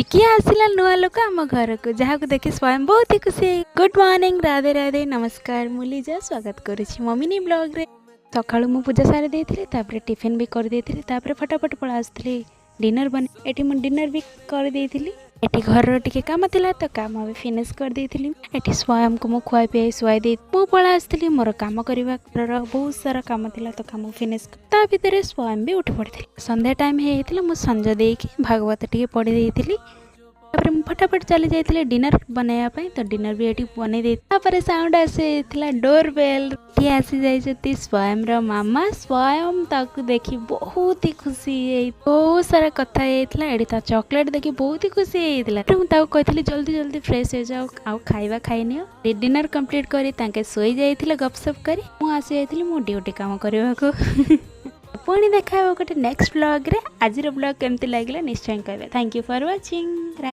କିଏ ଆସିଲା ନୂଆ ଲୋକ ଆମ ଘରକୁ, ଯାହାକୁ ଦେଖି ସ୍ୱୟଂ ବହୁତ ହି ଖୁସି। ଗୁଡ୍ ମର୍ଣ୍ଣିଂ, ରାଧେ ରାଧେ, ନମସ୍କାର। ମୁଁ ଲିଜା, ସ୍ୱାଗତ କରୁଛି ମୋ ମିନି ବ୍ଲଗ୍ରେ। ସକାଳୁ ମୁଁ ପୂଜା ସାରି ଦେଇଥିଲି, ତାପରେ ଟିଫିନ୍ ବି କରିଦେଇଥିଲି, ତାପରେ ଫଟାଫଟ ପଳେଇ ଆସିଥିଲି ଡିନର୍ ବନେଇ। ଏଠି ମୁଁ ଡିନର୍ ବି କରିଦେଇଥିଲି। ଏଠି ଘରର ଟିକେ କାମ ଥିଲା, ତ କାମ ବି ଫିନିଶ୍ କରିଦେଇଥିଲି। ଏଠି ସ୍ୱୟଂକୁ ମୁଁ ଖୁଆଇ ପିଆଇ ଶୁଆଇ ଦେଇ ମୁଁ ପଳେଇ ଆସିଥିଲି ମୋର କାମ କରିବା। ଘରର ବହୁତ ସାରା କାମ ଥିଲା, ତ କାମ ଫିନିଶ୍। ତା ଭିତରେ ସ୍ୱୟଂ ବି ଉଠି ପଡ଼ିଥିଲି। ସନ୍ଧ୍ୟା ଟାଇମ୍ ହେଇଯାଇଥିଲା, ମୁଁ ସଞ୍ଜ ଦେଇକି ଭାଗବତ ଟିକେ ପଢ଼ି ଦେଇଥିଲି। ତାପରେ ମୁଁ ଫଟାଫଟ ଚାଲି ଯାଇଥିଲି ଡିନର୍ ବନେଇବା ପାଇଁ, ତ ଡିନର୍ ବି ଏଠି ବନେଇ ଦେଇ, ତାପରେ ସାଉଣ୍ଡ ଆସିଯାଇଥିଲା ଡୋର୍ ବେଲ୍। ଏଠି ଆସି ଯାଇଛନ୍ତି ସ୍ୱୟଂର ମାମା। ସ୍ୱୟଂ ତାକୁ ଦେଖି ବହୁତ ହି ଖୁସି ହେଇ ବହୁତ ସାରା କଥା ହେଇଯାଇଥିଲା। ଏଠି ତା ଚକୋଲେଟ୍ ଦେଖି ବହୁତ ହି ଖୁସି ହେଇଯାଇଥିଲା। ମୁଁ ତାକୁ କହିଥିଲି, ଜଲ୍ଦି ଜଲ୍ଦି ଫ୍ରେଶ୍ ହେଇଯାଅ ଆଉ ଖାଇବା ଖାଇନିଅ। ଡିନର୍ କମ୍ପ୍ଲିଟ୍ କରି ତାଙ୍କେ ଶୋଇ ଯାଇଥିଲେ ଗପସପ କରି। ମୁଁ ଆସି ଯାଇଥିଲି ମୋ ଡ୍ୟୁଟି କାମ କରିବାକୁ। ପୁଣି ଦେଖା ହେବ ଗୋଟେ ନେକ୍ସଟ ବ୍ଲଗ୍ରେ। ଆଜିର ବ୍ଲଗ୍ କେମିତି ଲାଗିଲା ନିଶ୍ଚୟ କହିବେ। Thank you for watching.